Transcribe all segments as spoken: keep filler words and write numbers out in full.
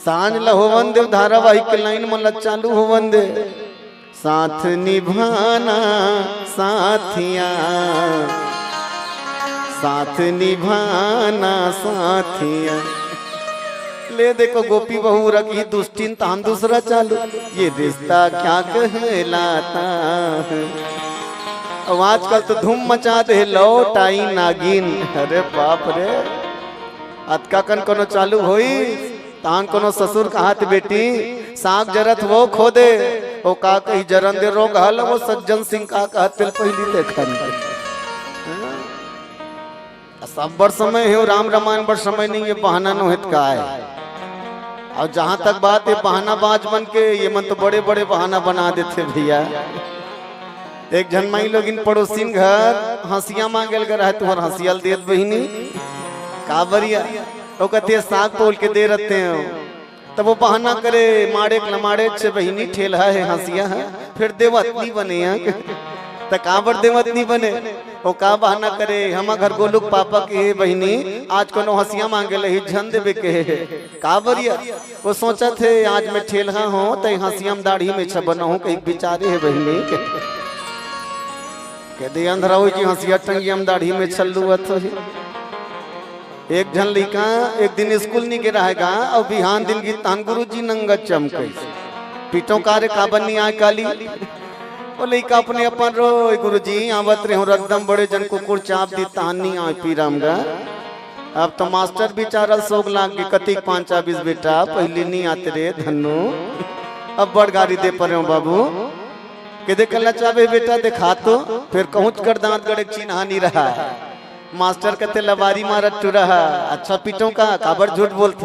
सांझ ल होवन दे, धारावाहिक के लाइन मन ल चालू होवन दे। साथ निभाना साथिया, साथ निभाना साथिया। ले देखो गोपी बहू रखी दुष्टिन तान दूसरा चालू, ये रिश्ता क्या कहलाता है। अब आजकल तो धूम मचा दे लौट आई नागिन। अरे बाप रे, अतका कन कोनो चालू होई, तान कोनो ससुर कहत बेटी साग जरत वो खोदे, ओ का कही जरन दे रोग हल वो सज्जन सिंह का कहत तेल पहिली देखन। सब बर समय हे, राम रामायण बर समय नहीं हे, बहाना नोहेत का हे। अउ जहां तक बात हे बहाना बाज मन के, ये मन तो बड़े बड़े बहाना बना देथे भैया। एक झन माई लोगिन पड़ोसिन घर हंसिया मांगे ल गे रहे, तुहर हंसिया ल देत बहिनी, का बरिया? ओ कथे साग पोल के दे रहते हो, तब वो बहाना करे माड़े के लमाड़े छे बहिनी ठेलहा हे हंसिया हे, फिर देवत नहीं बने हे। त काबर देवत नहीं बने? वो का बहाना करे, हम घर गोलुक पापा के हे बहिनी, आज कोनो हंसिया मांगे लही झन देवे के हे। का बरिया? वो सोचत हे आज मैं ठेलहा हो त हंसिया म दाढ़ी में छबन हो कहीं बिचारे हे बहिनी के। कह दे अंधरा हो जी हंसिया टंगिया म दाढ़ी में छल्लू अथ हे। एक झन लइका एक दिन स्कूल नहीं गे रहे गा, अउ बिहान दिन गे तहान गुरुजी नंगत चमकइस। पीटो का रे काबर नहीं आय काली? ओ लइका अपने अपन रोय, गुरुजी आवत रहे हो एकदम बड़े जन कुकुर चाब दी तहान नहीं आय पीराम गा। अब तो मास्टर बिचारा सोग लाग गे, कतिक पांच चाबिस बेटा, पहिली नहीं आते रे धन्नू, अब बड़ गारी दे परे हो बाबू। के दे कल्ला चाबे बेटा देखा तो, फिर कहूंच कर दांत गड़े चिन्हा नहीं रहा। मास्टर कथे लबारी मारत टुरा हा, अच्छा पीटो का, काबर झूठ बोलत?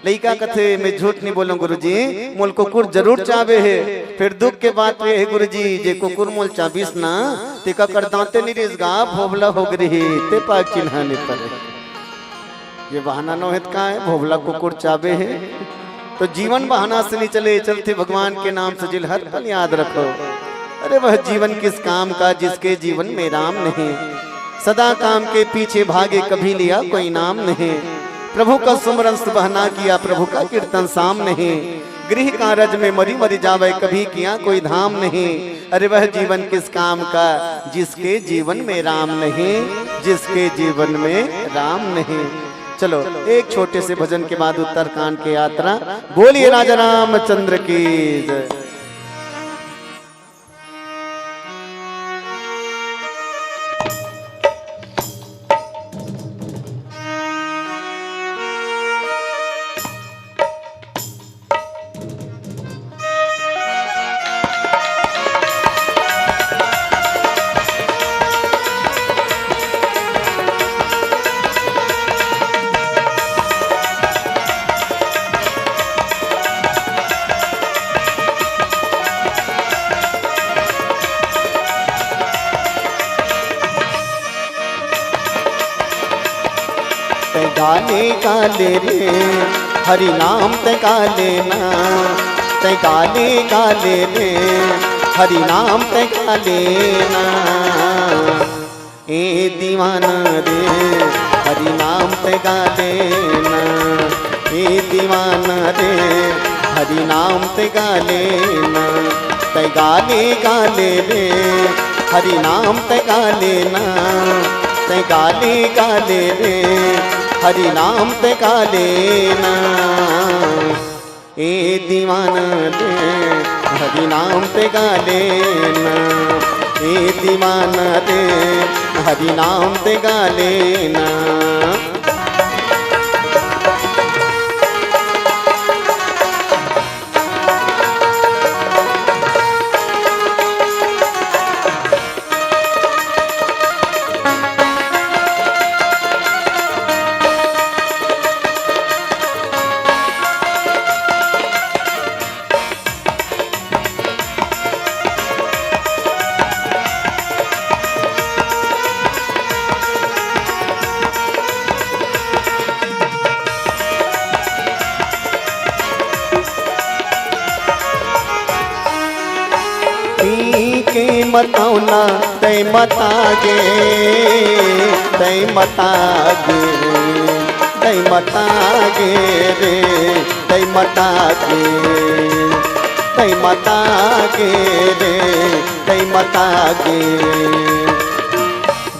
लइका कथे मैं झूठ नहीं बोलूं गुरुजी, मोल कुकुर जरूर चाबे हे। फिर दुख के बात ये हे गुरुजी, जे कुकुर मोल चाबिस ना, तेका कर दांते नहीं रिस गा, भोभला हो गे रही, ते पाक चिन्हा नहीं परे। ये बहाना नोहेत का हे, भोभला कुकुर चाबे हे। तो जीवन बहाना से नहीं चले, चलते भगवान के नाम से जिल हर पल याद रखो। अरे वह जीवन किस काम का जिसके जीवन में राम नहीं, सदा काम के पीछे भागे कभी लिया कोई नाम नहीं। प्रभु का सुमरन सुबह ना किया, प्रभु का कीर्तन शाम नहीं। गृह कारज में मरी मरी जावे कभी किया कोई धाम नहीं। अरे वह जीवन किस काम का जिसके जीवन में राम नहीं, जिसके जीवन में राम नहीं। चलो एक छोटे से भजन के बाद उत्तरकांड की यात्रा। बोलिए राजा रामचंद्र की जय। तै गाले गाले रे, हरि नाम तै गाले ना। तै गाले गाले रे, हरि नाम तै गाले ना। ए दीवाना रे, हरि नाम तै गाले ना। ए दीवाना रे, हरि नाम तै गाले ना। तै गाले गाले रे, हरि नाम तै गाले ना। तै गाले गाले रे, हरि नाम तै गाले ना। ए दीवाना रे, हरि नाम तै गाले ना। ए दीवाना रे, हरि नाम तै गाले ना। पी के मतावना तै मतागे, तै मतागे, तै मतागे रे, तै मता गे, तै मता गे रे, तै मता गे।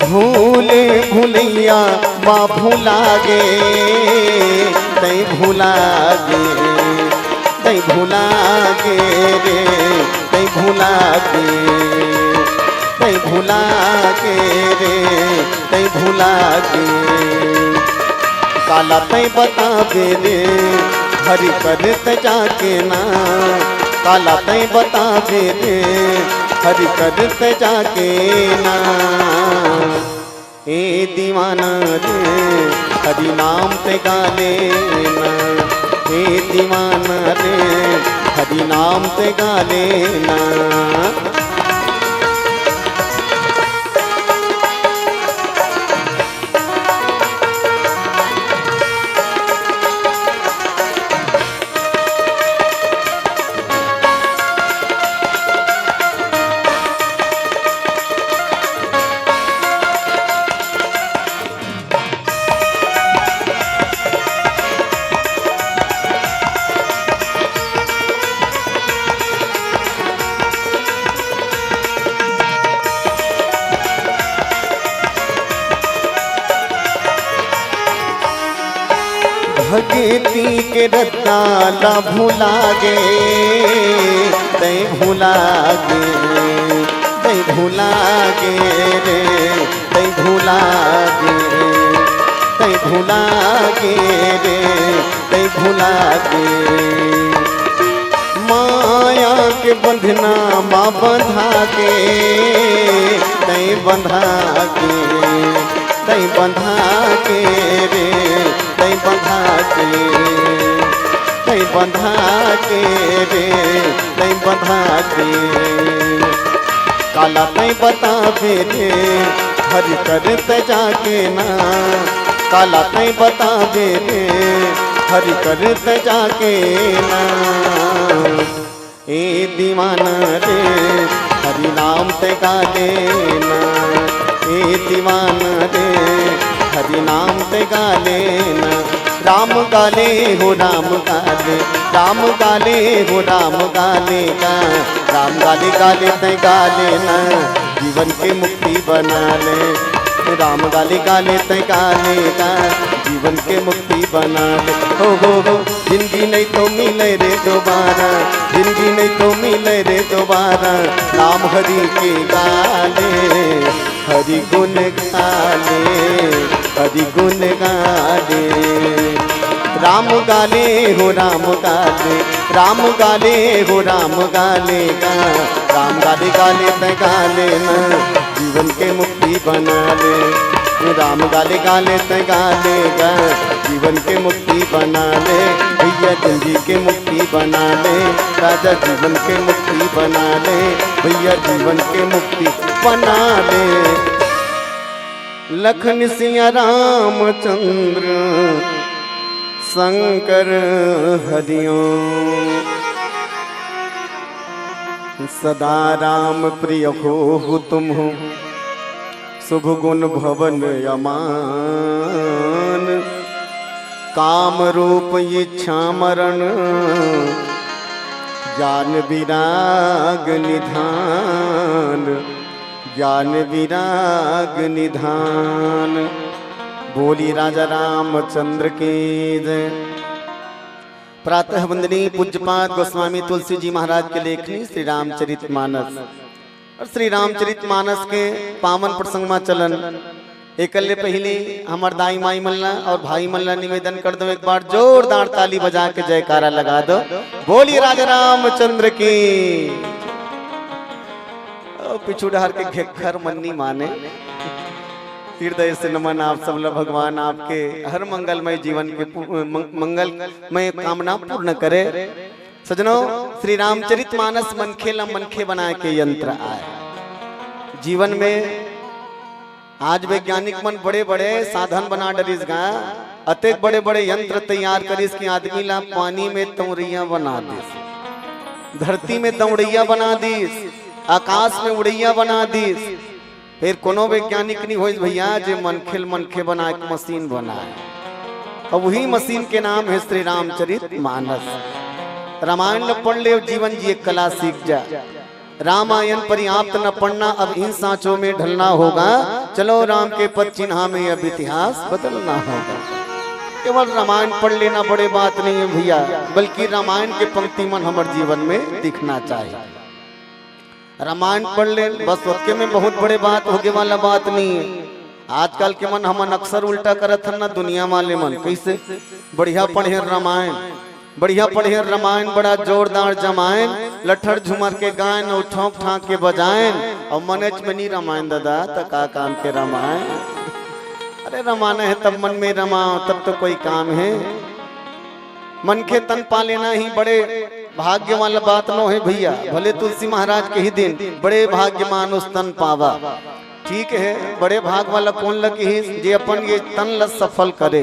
भूल भुलैया मा भुला गे, तै भुला गे, तै भुला गे रे, तै भुला गे, तै भुला गे रे, तै भुला गे। काला तै बताबे रे, हरि कर तै जाके ना। काला तै बताबे रे, हरि कर तै जाके ना। ए दीवाना रे, हरि नाम तै गा लेना। ए दीवाना रे, हरि नाम तै गा लेना। भगती के रद्दा ला भुला गे, तै भुला गे, तै भुला गे रे, तै भुला गे, तै भुला गे रे, तै भुला गे। माया के बंधना मा बंधा के, तै बंधा के, तै बंधा के रे, तै बंधा के, तै बंधा के रे, तै बंधा के। काला तै बताबे रे, हरि कर तै जाके ना। काला तै बताबे रे, हरि कर तै जाके ना। ए दीवाना रे, हरि नाम तै गा लेना। ए दीवाना रे, हरि नाम तै गा लेना। राम गा ले हो राम गा ले, राम गा ले हो राम गा ले गा। राम गा ले गा ले तै गा लेना, जीवन के मुक्ति बना ले। राम गा ले गा ले तै गा ले गा, जीवन के मुक्ति बना ले। हो हो हो, जिंदगी नहीं तो मिले रे दोबारा, जिंदगी नहीं तो मिले रे दोबारा। नाम हरि के गा ले, हरि गुण गा ले, हरि गुण गा ले। राम गा ले हो राम गा ले, राम गा ले हो राम गा ले गा। राम गा ले गा ले तै गा लेना, जीवन के मुक्ति बना ले। राम गा ले गा ले तै गा ले गा, जीवन के मुक्ति बना ले। भैया जिंदगी के मुक्ति बना ले, राजा जीवन के मुक्ति बना ले। भैया जीवन के मुक्ति बना ले। लखन सिया रामचंद्र शंकर हरिओम। सदा राम प्रिय होहु तुम हो, शुभ गुण भवन अमान। काम रूप इच्छा मरण, ज्ञान विराग निधान, ज्ञान विराग निधान। बोली राजा रामचंद्र की जय। प्रातः वंदनीय पूज्यपाद गोस्वामी तुलसी जी महाराज के लेखनी श्री रामचरित मानस। अउ श्री रामचरित मानस के पावन प्रसंग म चलन। एकर ले पहिली हमर दाई माई मन ला अउ भाई मन ला निवेदन कर दो, एक बार जोरदार ताली बजा के जयकारा लगा दो। बोलिए राजा रामचंद्र की। ओ, पिछू डहर के घेखर मन नी माने। हृदय से नमन आप सब ला, भगवान आपके हर मंगलमय जीवन के पू-, मंग-, मंगलमय कामना पूर्ण करे। सजनो, श्री रामचरित मानस मनखे ला मनखे बनाए के यंत्र आय। जीवन में आज वैज्ञानिक मन बड़े-बड़े साधन बना डरिस गा, अतेक बड़े-बड़े यंत्र तैयार करिस कि आदमी ला पानी में तौरइया बना दिस, धरती में दौड़इया बना दिस, आकाश में उड़इया बना दिस। फेर कोनो वैज्ञानिक नहीं होइस भैया, जे मनखे ल मनखे बनाए के मशीन बनाए। अब वही मशीन के नाम है श्री रामचरित मानस। रामायण ल पढ़ ले, जीवन जिए कला सीख जा। रामायण पर्याप्त न पढ़ना, अब इन सांचों में ढलना होगा। चलो राम के पद चिन्हा में अब इतिहास बदलना होगा। केवल रामायण पढ़ लेना बड़े बात नहीं है भैया, बल्कि रामायण के पंक्ति मन हमर जीवन में दिखना चाहिए। रामायण पढ़ ले, बस ओतके में बहुत बड़े बात होगे वाला बात नहीं है। आजकल के मन हमन अक्सर उल्टा करत हन ना दुनिया वाले मन। कैसे? बढ़िया पढ़े रामायण, बढ़िया पढ़े रामायण, बड़ा जोरदार जमायन, लठर झुमर के गायन अउ ठोंक ठाक के बजायन, अउ मनच में नी रमायन दादा, त का काम के रमायन? अरे रमाना है तब मन में रमाओ, तब तो कोई काम है। मनखे तन पा लेना ही बड़े भाग्य वाला बात नो है भैया। भले तुलसी महाराज के ही दिन बड़े भाग्य मानुष तन पावा। ठीक है, बड़े भाग वाला कोन ल किहिस, जे अपन ये तन ल सफल करे।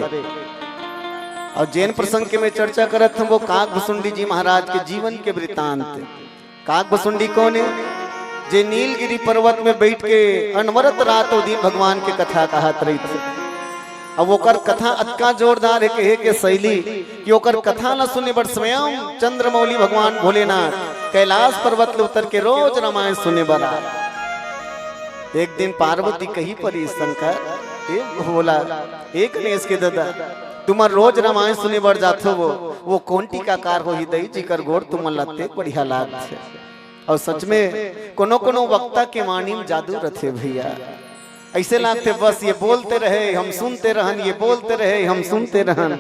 अउ जेन प्रसंग के मैं चर्चा करत हूँ, वो काक भुसुंडी जी महाराज के जीवन के वृत्तांत। काक भुसुंडी कोन है? जे नीलगिरी पर्वत में बैठ के अनवरत रात अउ दिन भगवान के कथा कहत रहिथे। अब ओकर कथा अतका जोरदार है कहे के शैली कि ओकर कथा ल सुने बर स्वयं चंद्रमौली भगवान भोलेनाथ कैलाश पर्वत ले उतर के रोज रामायण सुने बर आए। एक दिन पार्वती कही परी, शंकर, ए भोला, ए गणेश के दादा, तुमन रोज रामायण सुने बर जाथो, वो, वो कोन टीकाकार होही दई, जिकर गोठ तुमन ल अतेक बढ़िया लागथे। अउ सच में कोनो कोनो वक्ता के वाणी में जादू रथे भैया। ऐसे लागथे बस ये बोलते रहे, हम सुनते रहन, ये बोलते रहे, हम सुनते रहन।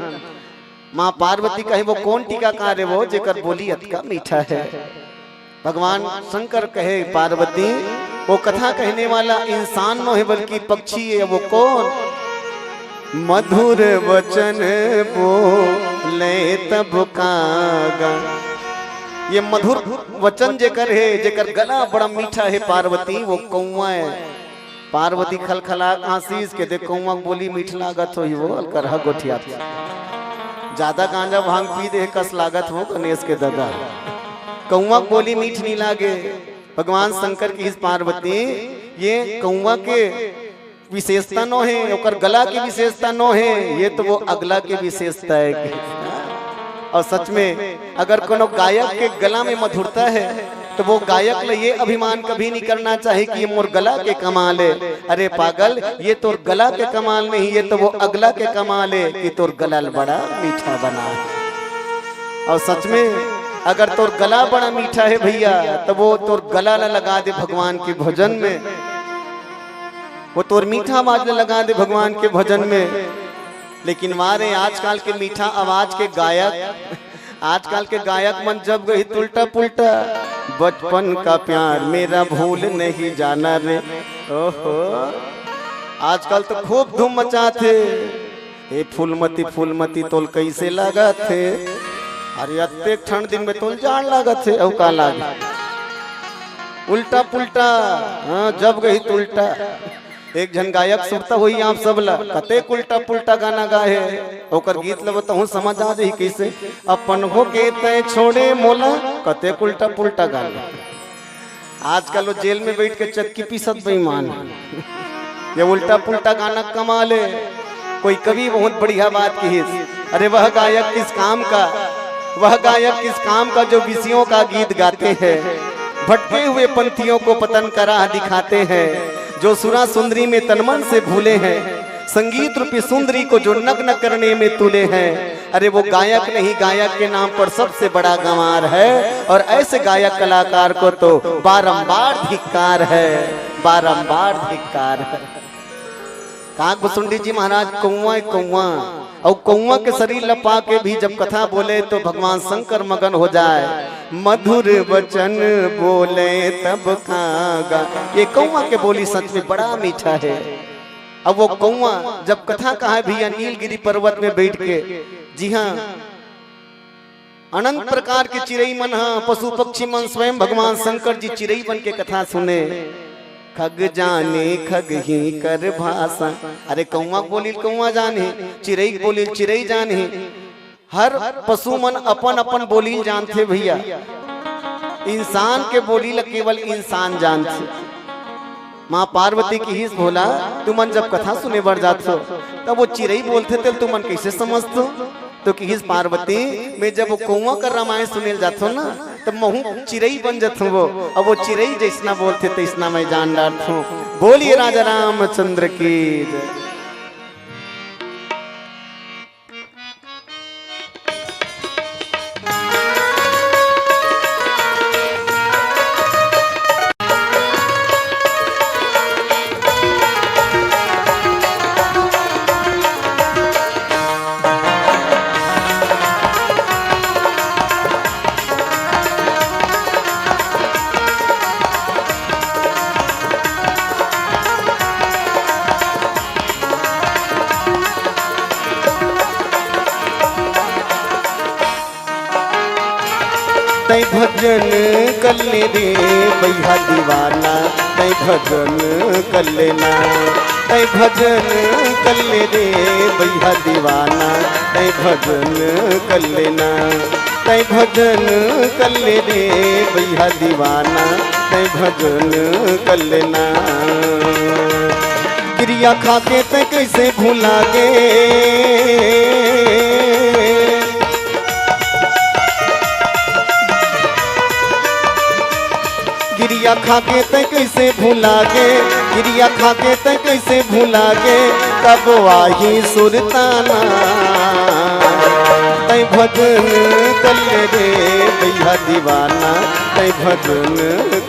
माँ पार्वती कहे, वो कोन टीकाकार है वो, जेकर बोली अतका मीठा है? भगवान शंकर कहे, पार्वती, वो कथा कहने वाला इंसान नो है, बल्कि पक्षी है। वो कोन? मधुर वचन बोले तब कागा। ये मधुर वचन जेकर है, जेकर गला बड़ा मीठा है पार्वती, वो कौवा है। पार्वती खलखला आशीष के दे, कौवा के बोली मीठ लागत होही वो, अलकरहा गोठियात। ज्यादा गांजा भांग पी दे कस लागत हो गणेश के दादा। कौवा के बोली मीठ नहीं लागे। भगवान शंकर कहिस, पार्वती, ये कौवा के विशेषता नो है, ओकर गला के विशेषता नो है, ये तो वो अगला के विशेषता है। अउ सच में अगर कोनो गायक के गला में मधुरता है, तो वो गायक ल ये अभिमान कभी नहीं करना चाहिए कि ये मोर गला के कमाल है। अरे पागल, ये तोर गला के कमाल नहीं, ये तो वो अगला के कमाल है कि तोर गला ल बड़ा मीठा बना है। अउ सच में अगर तोर गला बड़ा मीठा है भैया, तो वो तोर गला ल लगा दे भगवान के भजन में, वो तोर मीठा आवाज ल लगा दे भगवान के भजन में। लेकिन मारे आजकल के मीठा आवाज के गायक, आजकल के गायक मन जब गही उल्टा पुल्टा, बचपन का प्यार मेरा भूल नहीं जाना रे। ओहो, आजकल तो खूब धूम मचाथे। ए फूलमती, फूलमती तोल कैसे लागत हे? अरे अतेक ठंड दिन में तोल जाड़ लागत हे, अउ का लागे? उल्टा पुल्टा, हाँ, जब गही उल्टा। एक झन गायक सुरता होही आप सब ला, कतेक उल्टा पुल्टा गाना गाए हे, ओकर गीत ल बताहूँ, समझ आ जाही कैसे। अपन होके तय छोड़े मोला, कतेक उल्टा पुल्टा गाना। आजकल वो जेल में बैठ के चक्की पीसत बेईमान हे। ये उल्टा पुल्टा गाना कमाल हे। कोई कवि बहुत बढ़िया बात कहिस, अरे वह गायक किस काम का, वह गायक किस काम का जो विषयों का गीत गाते हैं, भटके हुए पंथियों को पतन का राह दिखाते हैं, जो सुरा सुंदरी में तन मन से भूले हैं, संगीत रूपी सुंदरी को जो नग्न करने में तुले हैं। अरे वो गायक नहीं, गायक के नाम पर सबसे बड़ा गंवार है। और ऐसे गायक कलाकार को तो बारंबार धिक्कार है, बारंबार धिक्कार है। काक भुसुंडी जी महाराज कौआ, कौआ, अउ कौआ के शरीर ल पा के भी जब कथा बोले तो भगवान शंकर मगन हो जाए। मधुर वचन बोले तब कागा। ये कौआ के बोली सच में बड़ा मीठा है। अब वो कौआ जब कथा कहा भैया नीलगिरी पर्वत में बैठ के, जी हाँ, अनंत प्रकार के चिरई मन ह, पशु पक्षी मन, स्वयं भगवान शंकर जी चिरई बन के कथा सुने। खग जाने खग ही कर भाषा। अरे कौआ के बोली ल कौआ जाने, चिरई के बोली ल चिरई जाने। हर पशु मन अपन अपन बोली ल जानथे भैया। इंसान के बोली ल केवल इंसान जानथे। माँ पार्वती किहिस, "भोला, तुमन जब कथा सुने बर जाथो, तब वो चिरई बोलथे, तेला तुमन कइसे समझथो?" तो किहिस पार्वती, "मैं जब वो कौवा कर रामायण सुने ल जाथो ना, तब महूँ चिरई बन जाथो वो, अब वो चिरई जइसना बोलथे, तइसना मैं जान डारथो।" बोलिए राजा रामचंद्र की जय। तै भजन कर ले रे बइहा दीवाना, तै भजन कर लेना। तै भजन कर ले रे बइहा दीवाना, तै भजन कर लेना। तै भजन कर ले रे बइहा दीवाना, तै भजन कर लेना। किरिया खा के तै कइसे भुला गे? किरिया खा के तै कइसे भुला गे? किरिया खा के तै कइसे भुला गे? कब आही सुरताना? तै भजन कर ले रे बइहा दीवाना, तै भजन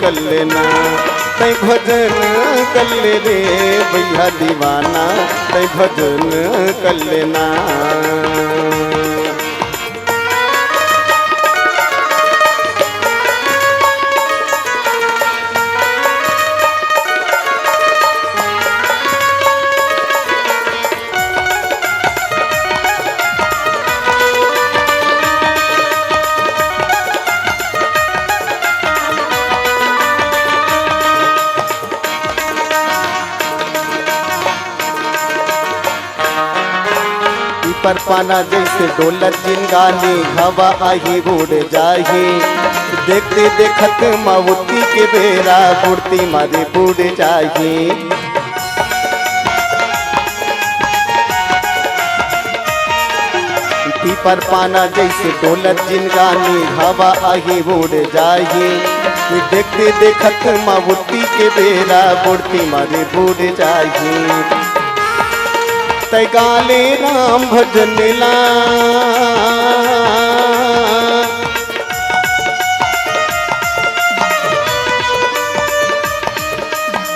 कर लेना। तै भजन कर ले रे बइहा दीवाना, तै भजन कर लेना। पीपर पाना जइसे डोलत जिनगानी, हवा आही उड़ जाही। देखते देखत मउती के बेरा, बुड़ती मारे बुड़ जाही। पीपर पाना जइसे डोलत जिनगानी, हवा आही उड़ जाही। देखते देखत मउती के बेरा, बुड़ती मारे बुड़ जाही। तै गा ले राम भजन ला,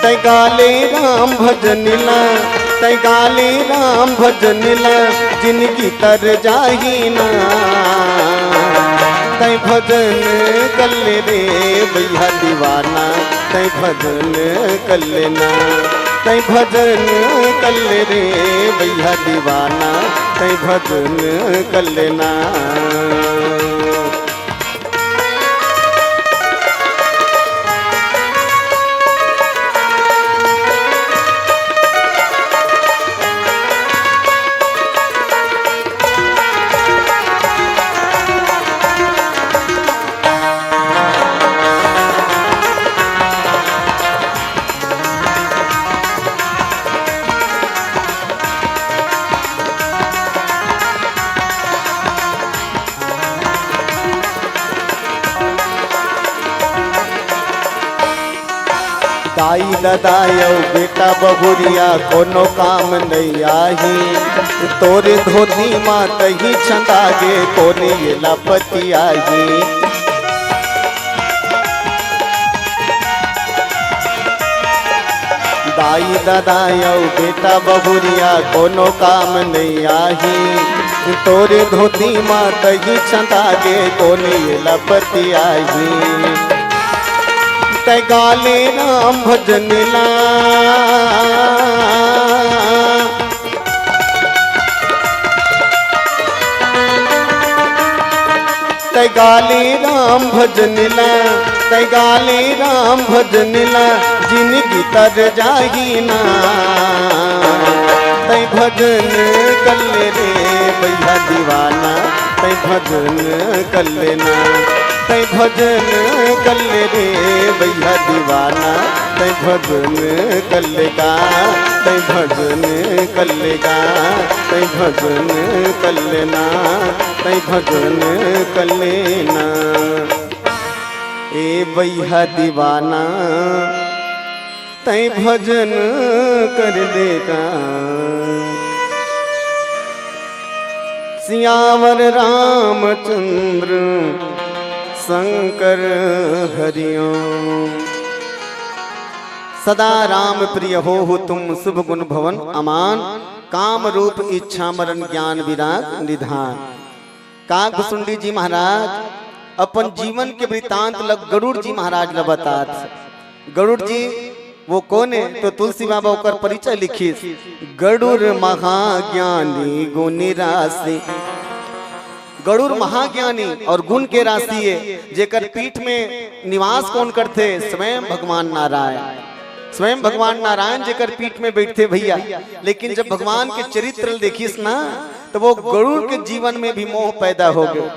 तै गा ले राम भजन ला, तै गा ले राम भजन ला, जिनगी तर जाही ना। तै भजन कर ले रे बइहा दीवाना, तै भजन कर लेना। तै भजन कर ले रे बइहा दीवाना, तै भजन कर लेना। दाई ददा अउ बेटा बहुरिया कोनो काम नइ आही। तोरे धोती मा तही छंदा गे, कोने येला पतियाही। दाई ददा अउ बेटा बहुरिया कोनो काम नइ आही। तोरे धोती मा तही छंदा गे, कोने येला पतियाही। तै गा ले राम भजन ला, तै गा ले राम भजन ला, तै गा ले राम भजन ला, जिनगी तर जाही ना। तै भजन कर ले रे बइहा दीवाना, तै भजन कर लेना। तै भजन कर ले रे बइहा दीवाना, तै भजन कल्लेगा, तै भजन कल्लेगा, तै भजन कल्लेना, तै भजन कल्लेना। ए बैहा दीवाना, तै भजन कर लेगा। सियावर रामचंद्र शंकर हरिओम। सदा राम प्रिय होहु तुम, शुभ गुण भवन अमान। काम रूप इच्छा मरण ज्ञान विराग निधान। का भुसुंडी जी महाराज अपन जीवन के वृत्तांत ल गरुड़ जी महाराज ल बतात। गरुड़ जी वो कोन हे? तो तुलसी बाबा ओकर परिचय लिखिस, गरुड़ महाज्ञानी गुण राशि। गरुड़ महाज्ञानी और गुण के राशि हे, जेकर पीठ में निवास कोन करथे? स्वयं भगवान नारायण। स्वयं भगवान नारायण जेकर पीठ में बैठथे भैया। लेकिन जब भगवान के चरित्र ल देखिस ना, तो वो गरुड़ के जीवन में भी मोह पैदा हो गए।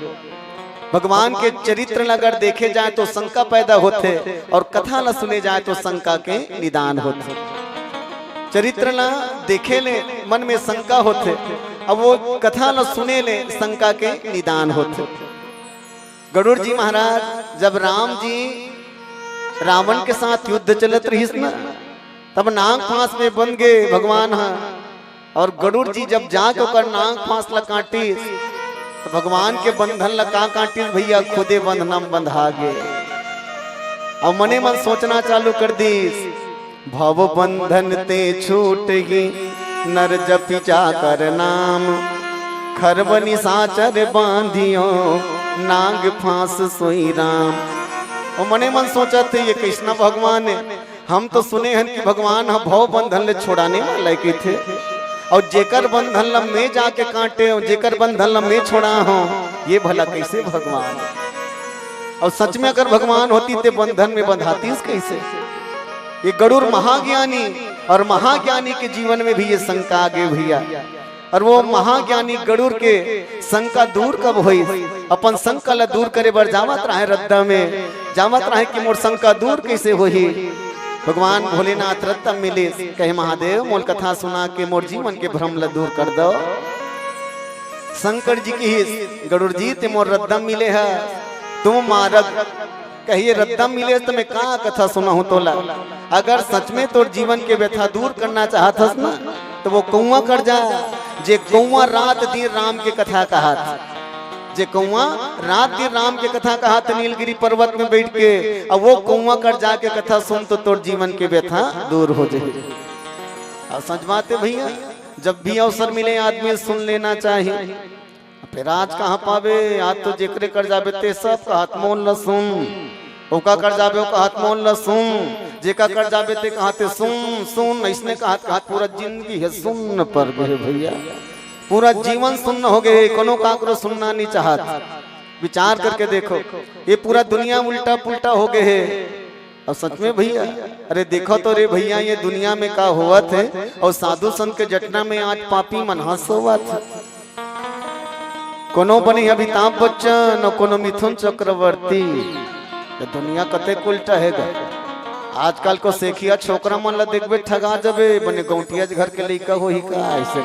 भगवान के चरित्र ला अगर देखे जाए तो शंका पैदा होथे, और कथा ला सुने जाए तो शंका के निदान होथे। चरित्र ला देखे ले मन में शंका होथे, अब वो कथा ला सुने ले शंका के निदान होथे। गरुड़ जी महाराज, जब राम जी रावण के साथ युद्ध चलत रहिस ना, तब नाग फांस में बंध गए भगवान ह। और गरुड़ जी जब जाके ओकर नाग फांस ला काटिस, तो भगवान के बंधन ला का काटिस भैया, खुदे बंधना म बंधा गए। अब मने मन सोचना चालू कर दिस, भव बंधन ते छूटहि, नर जपि जाकर नाम। खरब निशाचर बांधियो, नाग फांस सोई राम। और मने मन सोचत हे, ये कइसना भगवान हे? हम तो सुने हन कि भगवान ह भव बंधन ले छोड़ाने वाला हे कहिथे, और जेकर बंधन ल मैं जाके काटे हूँ, जेकर बंधन ल मैं छोड़ा हूँ, ये भला कइसे भगवान? और सच में अगर भगवान होती ते बंधन में बंधातीस कइसे? ये गरुड़ महाज्ञानी, और महाज्ञानी के जीवन में भी ये शंका आ गई भैया। और वो महाज्ञानी गरुड़ के शंका दूर कब होई? अपन शंका ला दूर करे बर जावत रहे रद्दा में, जावत रहे कि मोर शंका दूर कइसे होही? भगवान भोलेनाथ रद्दा मिलिस, कहे, महादेव, मोल कथा सुना के मोर जीवन के भ्रम ला दूर कर दो। शंकर जी कहिस, गरुड़ जी, ते मोर रद्दा मिले ह, तुम मारग। कहिए, रद्दा मिले त मैं का कथा सुनाहूं तोला? अगर सच में तोर जीवन के व्यथा दूर करना चाहत हस ना, तो वो कौआ कर जा, जे कौआ रात दिन राम के कथा कहत, जे कौआ रात दिन राम के कथा कहत नीलगिरी पर्वत में बैठ के, अब वो कौआ कर जाके कथा सुन तो तोर जीवन के व्यथा दूर हो जाए। और सच बात है भैया, जब भी अवसर मिले आदमी सुन लेना चाहिए। फिर आज कहाँ पाबे, आज तो जेकरे कर जाबे ते सब कहत मोन ल सुन, ओका कर जाबे ओ कहत मोन ल सुन, जेका कर जाबे ते कहत सुन सुन, अइसने कहत कहत पूरा जिंदगी हे सुन्न पर गे हे भैया। पूरा जीवन सुन्न हो गे हे, कोनो काकरो सुनना नहीं चाहत। विचार करके देखो, ये पूरा दुनिया उल्टा पुल्टा हो गे हे। और सच में भैया, अरे देखो तो रे भैया, ये दुनिया में का होवत हे, और साधु संत के जटना में आज पापी मन ह सोवत हे। कोनो बने अमिताभ बच्चन और कोनो मिथुन चक्रवर्ती। ये दुनिया कतेक उल्टा हे गा। आजकल को सेखिया छोकरा मन ला देखबे, ठगा जबे, बने गौंटिया घर के लइका होही का अइसे।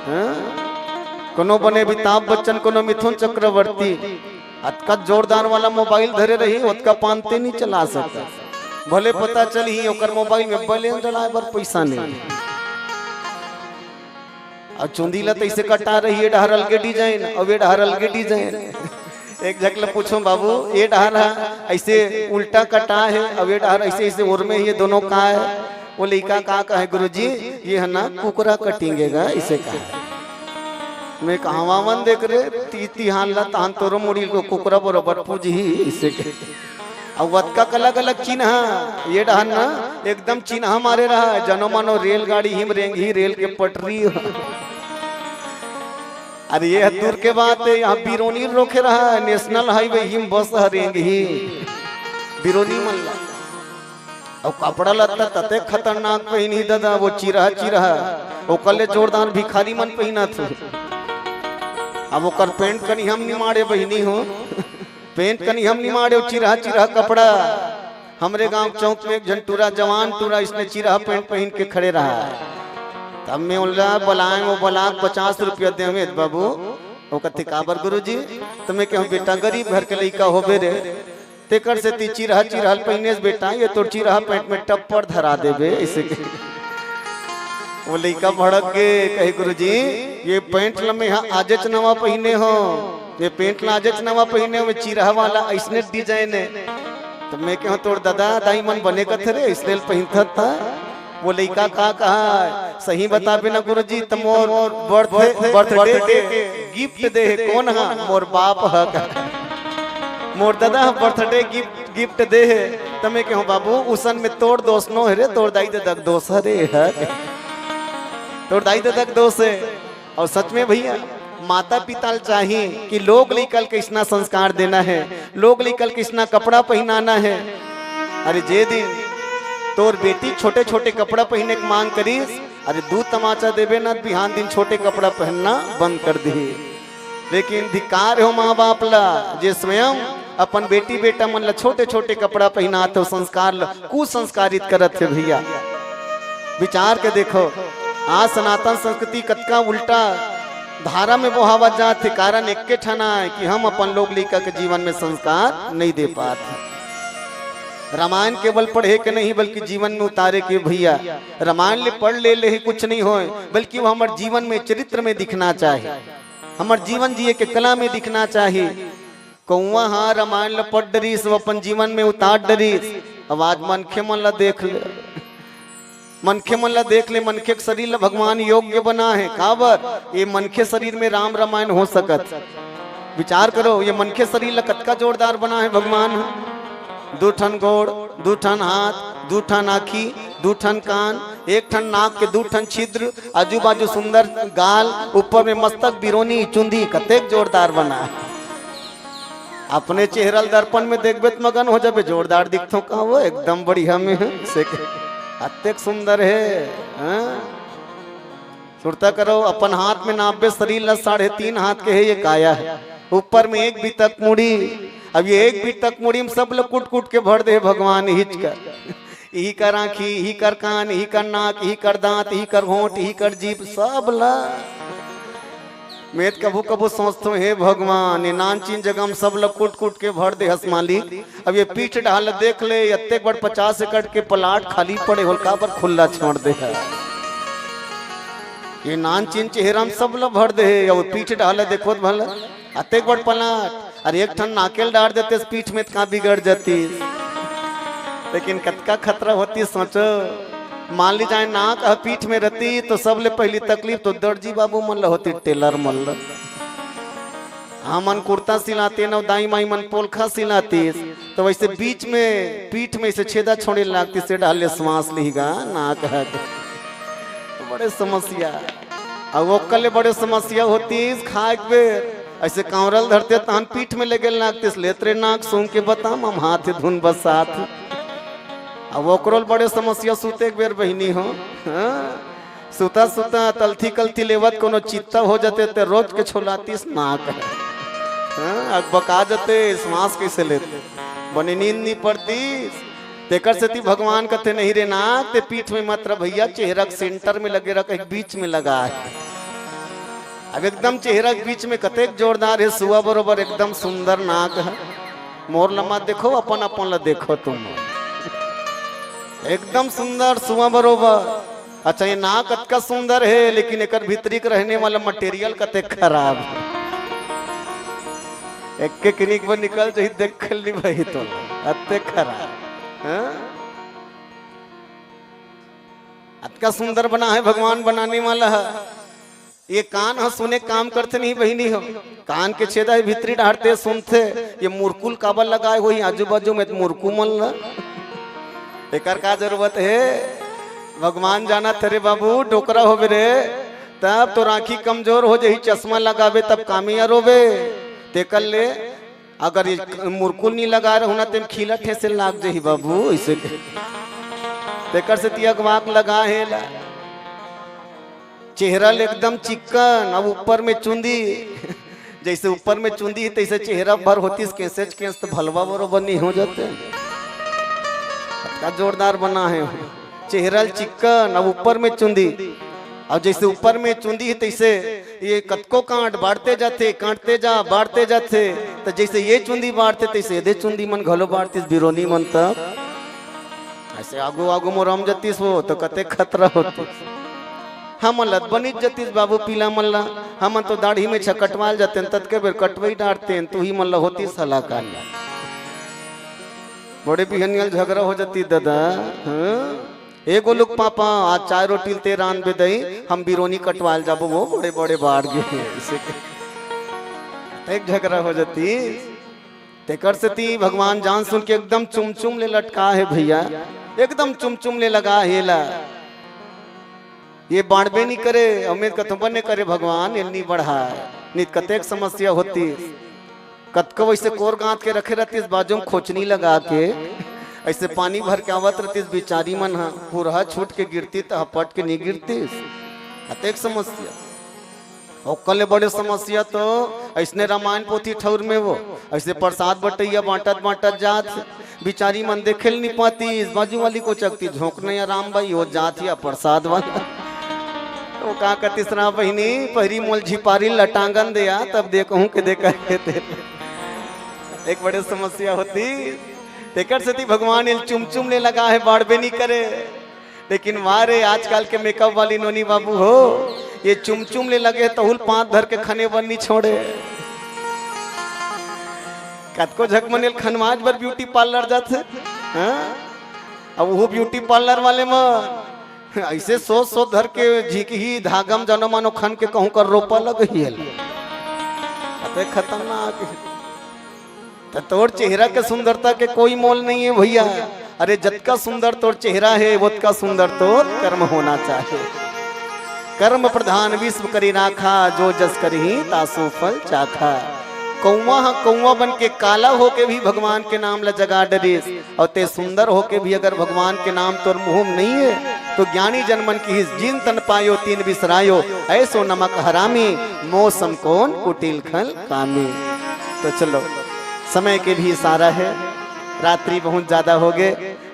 हाँ? कोनो बने अमिताभ बच्चन, कोनो मिथुन चक्रवर्ती। अतका जोरदार वाला मोबाइल धरे रही, ओतका पान ते नहीं चला सकत। भले पता चलही ओकर मोबाइल में बैलेंस डलाए बर पैसा नहीं। अउ चुंदी ला तइसे कटा रही, ये डहर अलगे डिजाइन, अउ ये डहर अलगे डिजाइन। एक झक ला पूछो, बाबू, ये डहर ह अइसे उल्टा कटा हे, अउ ये डहर अइसे, अइसे ओर में, ये दोनों का हे? वो लइका का कहे, गुरुजी, ये ह ना कुकरा कटिंग हे गा, अइसे कहे। मैं कहां मन देख रे, ती, तिहान ला तहान तोरो मुड़ी को कुकरा बरोबर पूजही, अइसे कहे। अउ वतका अलग अलग चिन्हा, ये डहर ना एकदम चिन्हा मारे रहा, जनो मानो रेलगाड़ी हिम रेंगही, रेल के पटरी। अरे ये दूर के बात हे, यहाँ बिरोनी रोके रहा, नेशनल हाईवे हिम बस ह रेंगही बिरोनी मन ला। अउ कपड़ा लत्ता तते खतरनाक पहिनही दादा, वो चिरहा चिरहा, ओकर ले जोरदार भिखारी मन पहिनत हे। अब ओकर पैंट कनी हम निमाड़े बहिनी हो, पैंट कनी हम निमाड़े, चिरहा चिरहा कपड़ा। हमरे गांव के चौक में एक झन टूरा, जवान टूरा, इसने चिरहा पैंट पहिन के खड़े रहा। तब मैं ओला बलाए, वो बला के पचास रुपया देवे, "बाबू।" वो कथे, "काबर गुरुजी?" तो मैं कहूँ, "बेटा, गरीब घर के लइका होबे रे, तेकर सेती चिरहा, चिरहा ल पहिनेस बेटा, ये तोर चिरहा पैंट में टप्पर धरा देबे," ऐसे कहे। वो लइका भड़क गे, कहे, "गुरुजी, ये पैंट ल मैं हा आजेच नवा पहिने हो, ये पैंट ल आजेच नवा पहिने हो, ये चिरहा वाला अइसने डिजाइन है।" तो मैं कहूँ, "तोर ददा दाई मन बने कथे रे, इसलिए पहिनथस।" वो लइका का कहा, "सही बताबे ना गुरुजी, त मोर बर्थ-, बर्थडे के गिफ्ट दे हे।" "कोन हा?" "मोर बाप ह।" "मोर ददा ह बर्थडे गिफ्ट, गिफ्ट दे हे।" त मैं कहूँ, "बाबू, उसन में तोर दोस नो हे रे, तोर दाई ददा के दोस हरे ह, तोर दाई ददा के दोस हे।" अउ सच में भइया, माता पिता ल चाही कि लोग लइका ल कइसना संस्कार देना हे, लोग लइका ल कइसना कपड़ा पहिनाना हे। अरे, जे दिन तोर बेटी छोटे छोटे कपड़ा पहिने के मांग करिस, अरे, दू तमाचा देबे ना, बिहान दिन छोटे कपड़ा पहनना बंद कर दिही। लेकिन धिक्कार हो माँ बाप ला, जे स्वयं अपन बेटी बेटा मन ला छोटे छोटे कपड़ा पहिनात हो, संस्कार ला कुसंस्कारित करत हे भइया। विचार के देखो, आज सनातन संस्कृति कतका उल्टा धारा में बोहावत जात हे। कारण एक्के ठन आय कि हम अपन लोग लइका के जीवन में संस्कार नइ दे पात हे। रामायण केवल पढ़े के नहीं, बल्कि जीवन में उतारे के भइया। रामायण ले पढ़ ले, ले ही कुछ नहीं होय, बल्कि वो हमर जीवन में, चरित्र में दिखना चाहे, हमर जीवन जिए के कला में दिखना चाही। कौवा ह रामायण ल पढ़ डरिस, वो अपन जीवन में उतार डरिस। अब आज मनखे मन ल देख ले, मनखे मन ल देख ले, मनखे के शरीर ल भगवान योग्य बना हे। काबर? ये मनखे शरीर में राम रामायण हो सकत। विचार करो, ये मनखे शरीर ल कतका जोरदार बना हे भगवान ह। दू ठन गोड़, दू ठन हाथ, दू ठन आँखी, दू ठन कान, एक ठन नाक के दू ठन छिद्र, आजू बाजू सुंदर गाल, ऊपर में मस्तक, बिरोनी, चुंदी, कतेक जोरदार बना हे। अपने चेहरा ल दर्पण में देखबे त मगन हो जाबे, जोरदार दिखथों का वो, एकदम बढ़िया में हे, से के, अतेक सुंदर हे, हाँ? सुरता करो, अपन हाथ में नापबे शरीर ला, साढ़े तीन हाथ के हे ये काया हे। ऊपर में एक बितक मुड़ी, अब ये एक बितक मुड़ी में सब ला कूट कूट के भर दे हे भगवान, इही कर, इही कर आँखी, इही कर कान, इही कर नाक, इही कर दांत, इही कर होंठ, इही कर जीभ, सब ला। मैं त कभू कभू सोचथों, हे भगवान, ये नानचिन जगह में सब ला कूट कूट के भर दे हस मालिक। अब ये पीठ डाल देख ले, अतेक बड़ पचास एकड़ के प्लाट खाली पड़े होल, काबर खुल्ला छोड़ दे हे? ये नानचिन चेहरा में सब ल भर दे हे, अउ पीठ डाल देखो त भला, अतेक बड़ प्लाट, अरे एक ठन नाके ल डार देते पीठ में त का बिगड़ जाती। लेकिन कतका खतरा होती सोचो, मान ली जाए नाक ह पीठ में रहती तो सबले पहली तकलीफ तो दर्जी बाबू मन ल होती, टेलर मन ल। हमन कुर्ता सिलाते न, दाई माई मन पोलखा सिलातीस, तो वैसे बीच में पीठ में से छेदा छोड़े लागतीस, से डाले श्वास लिही गा, नाक ह। बड़े समस्या। अउ ओकर ले बड़े समस्या होतीस, खाए के बेर ऐसे कांवरल धरते तहन पीठ में लगे लागतीस, लेत रे नाक सूंघ के बता, मम हाथ धुन बसात। अब ओकरो ले बड़े समस्या सूते के बेर बहिनी हो। हाँ? सुता सुता तलथी कलथी लेवत कोनो चित्ता हो जाते ते रोज के छोलातीस नाक। हाँ, अकबका जाते, श्वास कैसे लेते, बने नींद नहीं पड़तीस। तेकर सेती भगवान कथे, "नहीं रे नाक, ते पीठ में मत रख भैया, चेहरा के सेंटर में लगे रख, एक बीच में लगा है।" अब एकदम चेहरा के बीच में कतेक जोरदार है, सुआ बरोबर एकदम सुंदर नाक है। मोर लमा देखो, अपन अपन ला देखो तुम, एकदम सुंदर सुआ बरोबर। अच्छा, ये नाक अतका सुंदर है, लेकिन एकर भीतरी के रहने वाला मटेरियल कते खराब है। एक के किनिक बर निकल जही, देख ली भाई तो अते खराब। हाँ? अतका सुंदर बना है भगवान बनाने वाला है। ये कान ह सुने काम करथे नहीं बहिनी हो, कान के छेदा है भीतरी डारते सुनथे। ये मुरकुल काबर लगाए होही आजू बाजू में मुरकू मन ला? एकर का जरूरत है? भगवान जानत हे रे बाबू, डोकरा होबे रे, तब तोर आँखी कमजोर हो जही, चश्मा लगाबे तब कामयाब होबे। तेकर ले अगर ये मुरकुल नहीं लगा रहू ना, तेम खीला ठेसे लाग जही बाबू, ऐसे के। तेकर से तिया गवाक लगा है ला। चेहरा ले एकदम चिक्कन, अब ऊपर में चुंदी, जैसे ऊपर में चुंदी है, तैसे चेहरा भर होतीस केंसेच केंस, तो भलवा बरोबर नहीं हो जाते। का जोरदार बना हे। चेहरा ल चिक्कन, अब ऊपर में चुंदी। अब जइसे ऊपर में चुंदी हे, तइसे ये कतको कांट बाढ़ते जाथे, कांटते जा, बाढ़ते जाथे। त जइसे ये चुंदी बाढ़थे, तइसे एदे चुंदी मन घलो बाढ़तिस बिरोनी मन। तब अइसे आगू आगू मोर अम जतिस वो, त कतेक खतरा होतिस। हमन ल त बनिच जतिस बाबू पीला मन ला। हमन तो दाढ़ी में छकटवाल जातेन, ततके बेर कटवई डारतेन, तुही मन ला होतिस हलाकान। बड़े बिहनिया ल झगरा हो जतिस ददा। हाँ? ए गोलुक पापा, आज चाय रोटी ल ते रांधबे दई, हम बिरोनी कटवाल जाबो, वो बड़े बड़े बाढ़ गे। अइसे के एक झगरा हो जतिस। तेकर सेती भगवान जान सुन के एकदम चुमचुम ले लटका हे भइया, एकदम चुमचुम ले लगा हे ला। ये बाढ़बे नी करे, अउ मैं कथों बने करे भगवान, एल नी बढ़ाय, नी त कतेक समस्या होतिस। कतको वइसे कोर गांथ के रखे रहतिस, बाजू में खोचनी लगा के, अइसे पानी भर के आवत रहतिस, बिचारी मन ह पुरहा छूट के गिरतिस त हपट के नी गिरतिस। कतेक समस्या। ओकर ले बड़े समस्या तो अइसने रामायण पोथी ठउर में वो, अइसे प्रसाद बटइया बांटत बांटत जात, बिचारी मन देखे ल नी पातिस, बाजू वाली कोचकतिस, झोंकने या राम भाई हो जात या प्रसाद वाला। वो का कतिस, "राम बहिनी, पहिरी मोल झिपारी लटांगन दे आ, तब देखहूं के दे," कहे ते। एक बड़े समस्या होतिस। तेकर सेती भगवान एल चुमचुम ले लगा हे, बाढ़बे नी करे। लेकिन वाह रे, आजकल के मेकअप वाली नोनी बाबू हो, ये चुमचुम ले लगे, तहू ल पांत धर के खने बर नी छोड़े। कतको झक मन एल खनवाज बर ब्यूटी पार्लर जाथे, हाँ? अब वो ब्यूटी पार्लर वाले मन अइसे सोच सोच धर के झिकही धागा म जनो मानो खन के कहूं कर रोपा लगही एला। अते खतरनाक हे। त तोर चेहरा के सुंदरता के कोई मोल नहीं है भइया। अरे, जतका सुंदर तोर चेहरा हे, ओतका सुंदर तोर कर्म होना चाहे। कर्म प्रधान विश्व करि राखा, जो जस करिहीं तासो फल चाखा। कौवा ह कौवा बन के काला होके भी भगवान के नाम ल जगा डरिस, अउ ते सुंदर होके भी अगर भगवान के नाम तोर मुंह में नहीं है, तो ज्ञानी जन मन किहिस, "जिन तन पायो तिन बिसरायो, ऐसो नमक हरामी, मौसम कौन कुटिल खल कामी।" तो चलो, समय के भी इशारा है, रात्रि बहुत ज्यादा हो गे,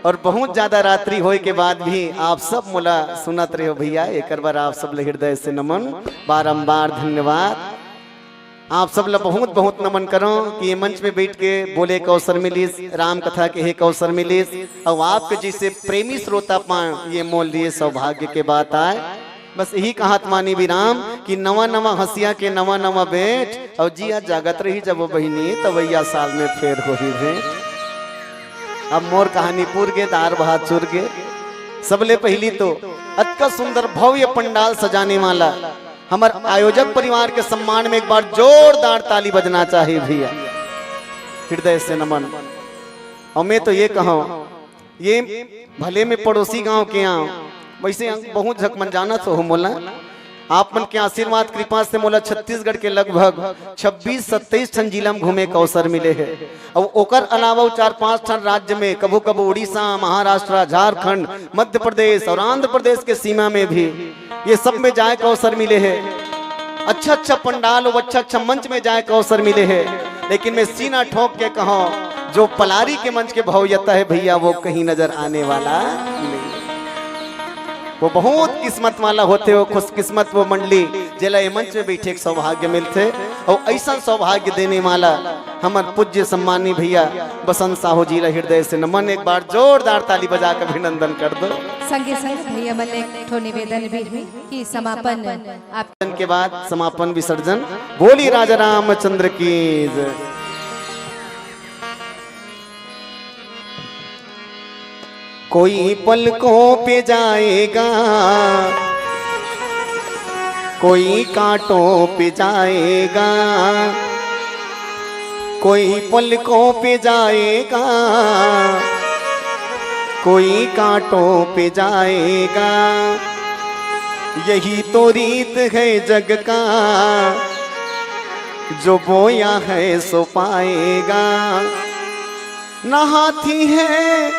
अउ बहुत ज्यादा रात्रि होय के बाद भी आप सब मोला सुनत रहे हो भइया, एकर बर आप सब ल हृदय से नमन, बारंबार धन्यवाद। आप सब ल बहुत बहुत नमन करों कि ये मंच में बइठ के बोले के अवसर मिलिस, राम कथा कहे के अवसर मिलिस, अउ आपके जइसे प्रेमी श्रोता पाए, ये मोर लिए सौभाग्य के बात आय। बस इही कहत मानी विराम कि नवा नवा हंसिया के नवा नवा भेंट, अउ जिया जागत रही जब वो बहिनी, तवइया साल में फेर होही भेंट। अब मोर कहानी पूर गे, दार भात चुर गे। सबले पहिली तो अतका सुंदर भव्य पंडाल सजाने वाला हमर आयोजक परिवार के सम्मान में एक बार जोरदार ताली बजना चाही भइया, हृदय से नमन। अउ मैं तो ये कहूं, ये भले मैं पड़ोसी गांव के आंव, वइसे बहुत झक मन जानत हो मोला। आप मन के आशीर्वाद कृपा से मोला छत्तीसगढ़ के लगभग छब्बीस सत्ताईस ठन जिला में घूमे के अवसर मिले हे। अउ ओकर अलावा अउ चार पांच ठन राज्य में, कभू कभू उड़ीसा, महाराष्ट्र, झारखंड, मध्य प्रदेश अउ आंध्र प्रदेश के सीमा में भी ये सब में जाए के अवसर मिले हे। अच्छा अच्छा पंडाल अउ अच्छा अच्छा मंच में जाए के अवसर मिले हे। लेकिन मैं सीना ठोंक के कहूं, जो पलारी के मंच के भव्यता है भइया, वो कहीं नजर आने वाला नहीं। वो बहुत किस्मत वाला होथे, वो खुशकिस्मत वो मंडली, जेला ये मंच में बइठे के सौभाग्य मिलथे। अउ अइसन सौभाग्य देने वाला हमर पूज्य सम्मानी भइया बसंत साहू जी ला हृदय से नमन। एक बार जोरदार ताली बजा के अभिनंदन कर दो। संगे संग भइया मन ले एक ठो निवेदन भी हे कि समापन आप के बाद समापन विसर्जन। बोली राजा रामचंद्र की जय। कोई पलकों पे जाएगा, कोई कांटों पे जाएगा, कोई पलकों पे जाएगा, कोई कांटों पे जाएगा। यही तो रीत है जग का, जो बोया है सो पाएगा। न हाथी है,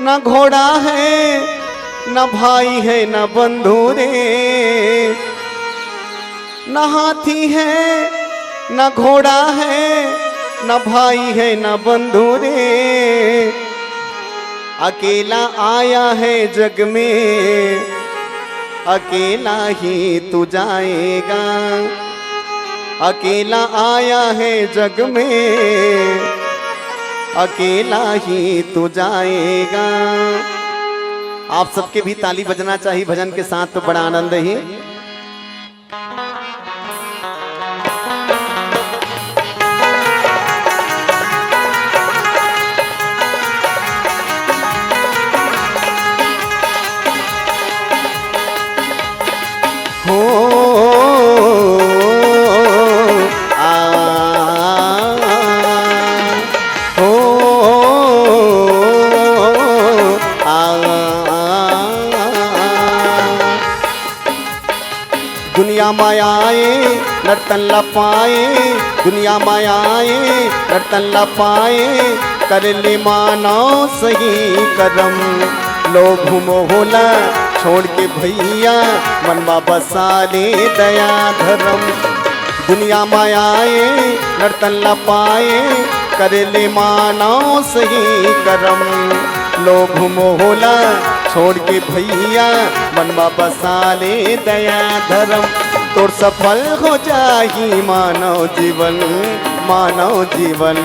न घोड़ा है, न भाई है, न बंधु रे। न हाथी है, न घोड़ा है, न भाई है, न बंधु रे। अकेला आया है जग में, अकेला ही तू जाएगा। अकेला आया है जग में, अकेला ही तू जाएगा। आप सबके भी ताली बजना चाहिए भजन के साथ, तो बड़ा आनंद ही। हो, आ, हो, आ, दुनिया मा आए, नर तन ला पाए, दुनिया मा आए, नर तन ला पाए, कर ले मानव सही करम। लोभ मोह ला छोड़ के भैया, मन मा बसा ले दया धरम। दुनिया मा आए, नर तन ला पाए, कर ले मानव सही करम। लोभ मोह ला छोड़ के भैया, मन मा बसा ले दया धरम। तोर सफल हो जाही मानव जीवन, मानव जीवन।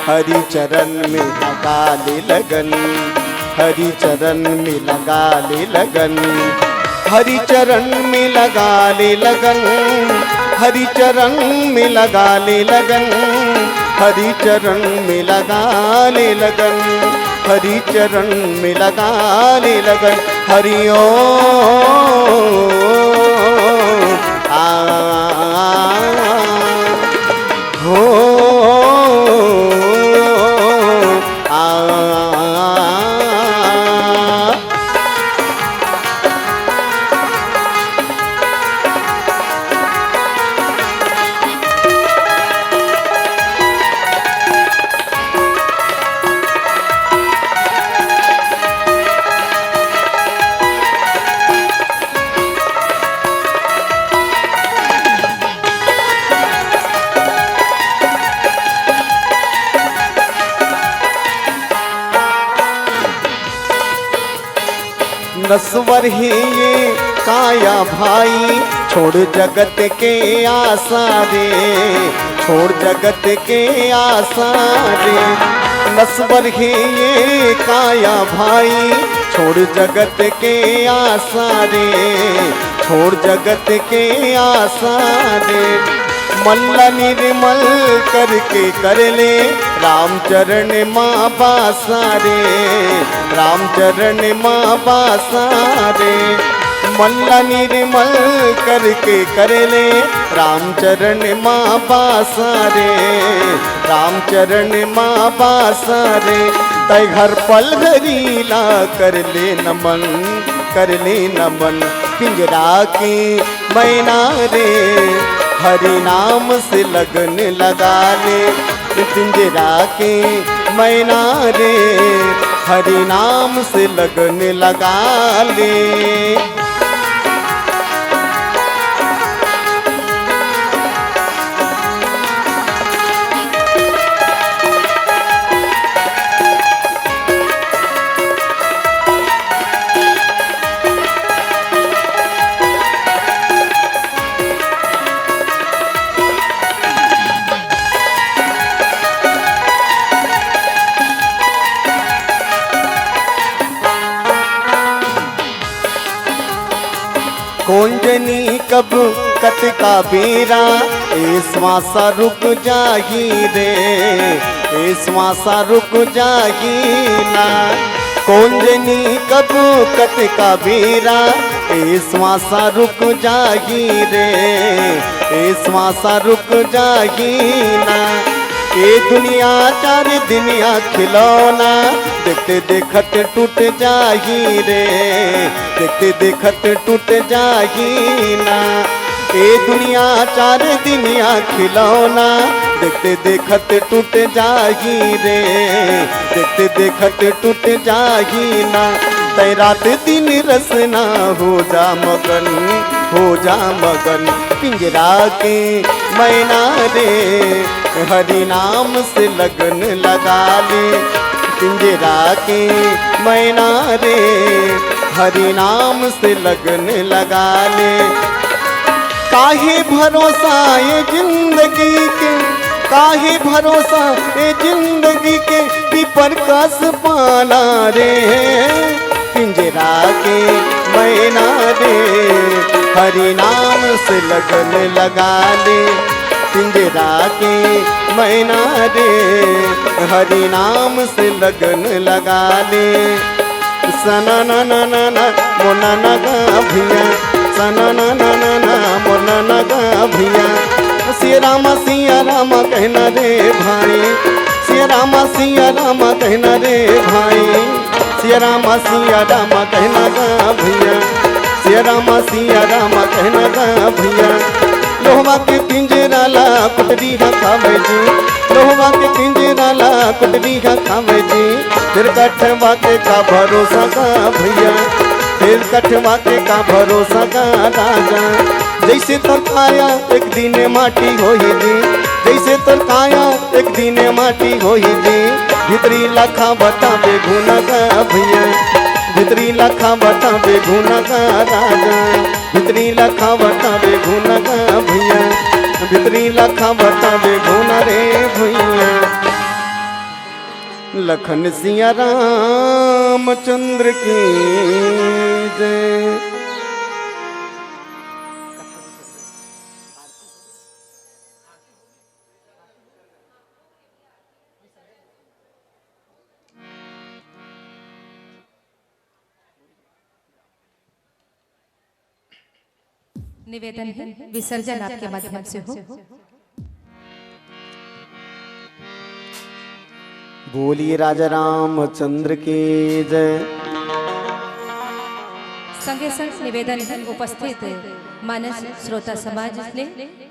हरि चरण में लगा ले लगन, हरि चरण में लगा ले लगन, हरि चरण में लगा ले लगन, हरि चरण में लगा ले लगन, हरि चरण में लगा ले लगन, हरि चरण में लगा ले लगन। हरि ओम। आ, हो, आ, नश्वर हे ये काया भाई, छोड़ जगत के आशा रे, छोड़ जगत के आशा रे। नश्वर हे ये काया भाई, छोड़ जगत के आशा रे, छोड़ जगत के आशा रे। मन ला निर्मल करके कर ले रामचरण मा बासा रे, रामचरण मा बासा रे। मन ला निर्मल करके कर ले रामचरण मा बासा रे, रामचरण मा बासा रे। तै हर पल हरि ला कर ले नमन, कर ले नमन। पिंजरा के मैना रे, हरि नाम से लगन लगा ले। पिंजरा के मैना रे, हरि नाम से लगन लगा ले। कोन जनी कब कतका बेरा, ए श्वासा रुक जाही रे, ए श्वासा रुक जाही ना। कोन जनी कब कतका बेरा, ए श्वासा रुक जाही रे, ए श्वासा रुक जाही ना। ए दुनिया चार दिनिया खिलौना, देखते देखत टूट जाही रे, देखते देखत टूट जाही ना। ए दुनिया चार दिनिया खिलौना, देखते देखत टूट जाही रे, देखते देखत टूट जाही ना। तै रात दिन रसना हो जा मगन, हो जा मगन। पिंजरा के मैना रे, हरि नाम से लगन लगा ले। पिंजरा के मैना रे, हरि नाम से लगन लगा ले। काहे भरोसा ये जिंदगी के, काहे भरोसा ये जिंदगी के, कि परकस पाना रे। पिंजरा के मैना रे, हरि नाम से लगन लगा ले। पिंजरा के मैना रे, हरि नाम से लगन लगा ले। सना ना ना ना ना, मोना ना गा भैया। सना ना ना ना ना, मोना ना गा भैया। सिया रामा सिया रामा कहना रे भाई, सिया रामा सिया रामा कहना रे भाई। सिया रामा सिया रामा कहना गा भैया, सिया रामा सिया रामा कहना गा भैया। लोहवा के पिंजरा ला कुटरी हा खावे जी, लोहवा के पिंजरा ला कुटरी हा खावे जी। फिर कठवा के का भरोसा गा भैया, फिर कठवा के का भरोसा गा राजा। जैसे तोर काया एक दिन माटी होही जी, जैसे तोर काया एक दिन माटी होही जी। भितरी लखा बतावे गुना गा भैया, भितरी लखा बतावे गुना गा राजा। भितरी लखा बतावे गुना गा भैया, भितरी लखा बतावे गुना रे भैया। लखन सिया रामचंद्र की जय। निवेदन है, विसर्जन आपके माध्यम से हो। बोलिए राजा रामचंद्र की जय। संगे संग निवेदन है उपस्थित मानस श्रोता समाज ले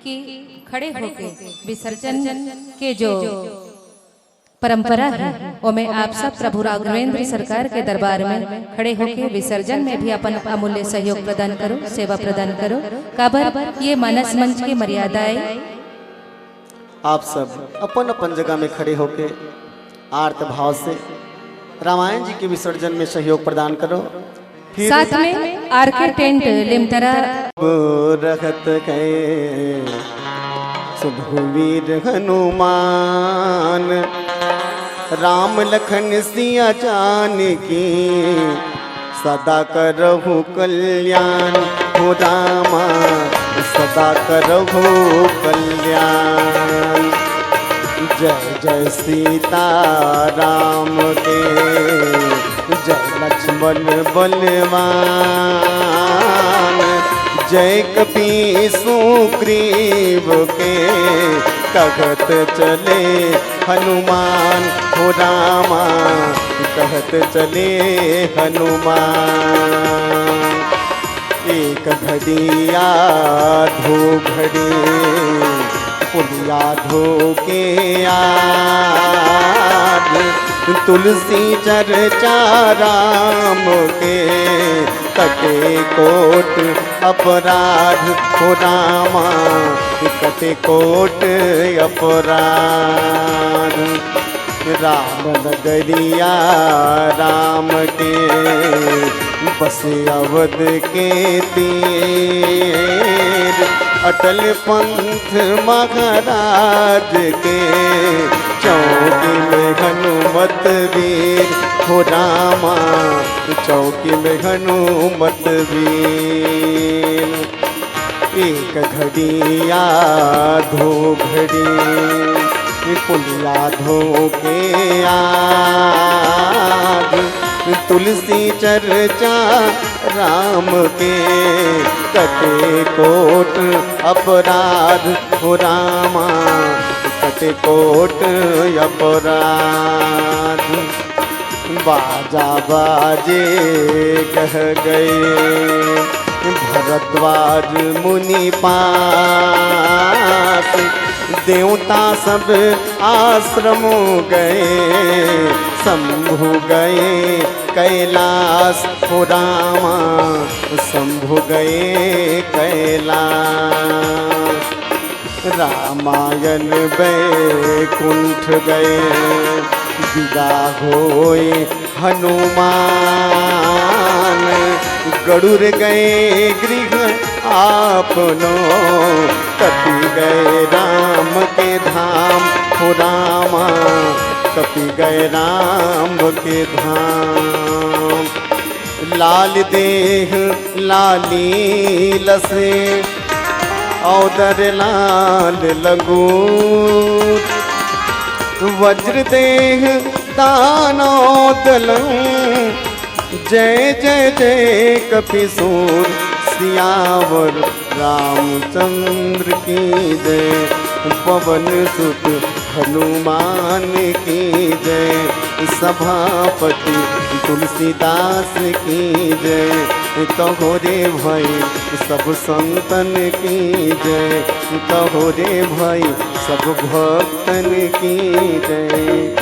कि खड़े होके विसर्जन के जो परंपरा है, ओमे आप सब प्रभु राघवेंद्र सरकार के दरबार में खड़े होके विसर्जन में भी अपन अमूल्य सहयोग प्रदान करो, सेवा प्रदान करो। काबर ये मानस मंच के मर्यादा है। आप सब अपन अपन जगह में खड़े होके आर्त भाव से रामायण जी के विसर्जन में सहयोग प्रदान करो। फिर साथ में आर के टेंट लिमतरा। रहत है सुधु वीर हनुमान, राम लखन सिया जानकी सदा करहु कल्याण। हो रामा सदा करहु कल्याण। जय जय सीता राम के, जय लक्ष्मण बलवान। जय कपि सुग्रीव के, कहत चले हनुमान। हो रामा कहत चले हनुमान। एक घड़ी आधो घड़ी पुलिया धो के आध, तुलसी चर्चा राम के, कटे कोट अपराध। हो रामा कटे कोट अपराध। राम नगरिया राम के, बसे अवध के तीर। अटल पंथ महाराज के, चौकी में हनुमत वीर। हो रामा चौकी में हनुमत वीर। एक घड़ी आधो घड़ी पुलिया धो के आध, तुलसी चर्चा राम के, कटे कोट अपराध। हो रामा कटे कोट अपराध। बाजा बाजे कह गए भरद्वाज मुनि पास, देवता सब आश्रम गए, शंभु गए कैलाश। हो रामा शंभु गए कैलाश। रामायण बैकुंठ गए विदा होए हनुमान, गरुड़ गए गृह आपनो। तपि गए राम के धाम, हो रामा, तपि गए राम के धाम। लाल देह लाली लसे, औदर लाल लंगूर। वज्र देह दानव दलं, जय जय जय कपिसूर। सियावर रामचंद्र की जय, पवन सुत हनुमान की जय, सभापति तुलसीदास की जय। कहो रे भाई सब संतन की जय, कहो रे भाई सब भक्तन की जय।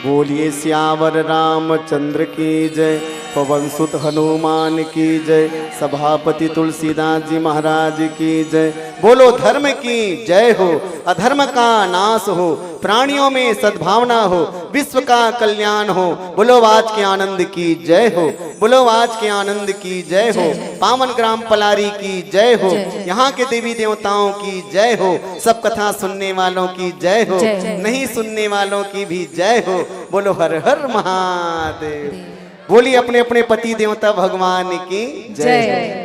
बोलिए सियावर रामचंद्र की जय, पवन सुत हनुमान की जय, सभापति तुलसीदास जी महाराज की जय। बोलो धर्म की जय हो, अधर्म का नाश हो, प्राणियों में सद्भावना हो, विश्व का कल्याण हो। बोलो आज के आनंद की जय हो, बोलो आज के आनंद की जय हो। पावन ग्राम पलारी की जय हो, यहाँ के देवी देवताओं की जय हो, सब कथा सुनने वालों की जय हो, नहीं सुनने वालों की भी जय हो। बोलो हर हर महादेव। बोलिए अपने अपने पति देवता भगवान की जय।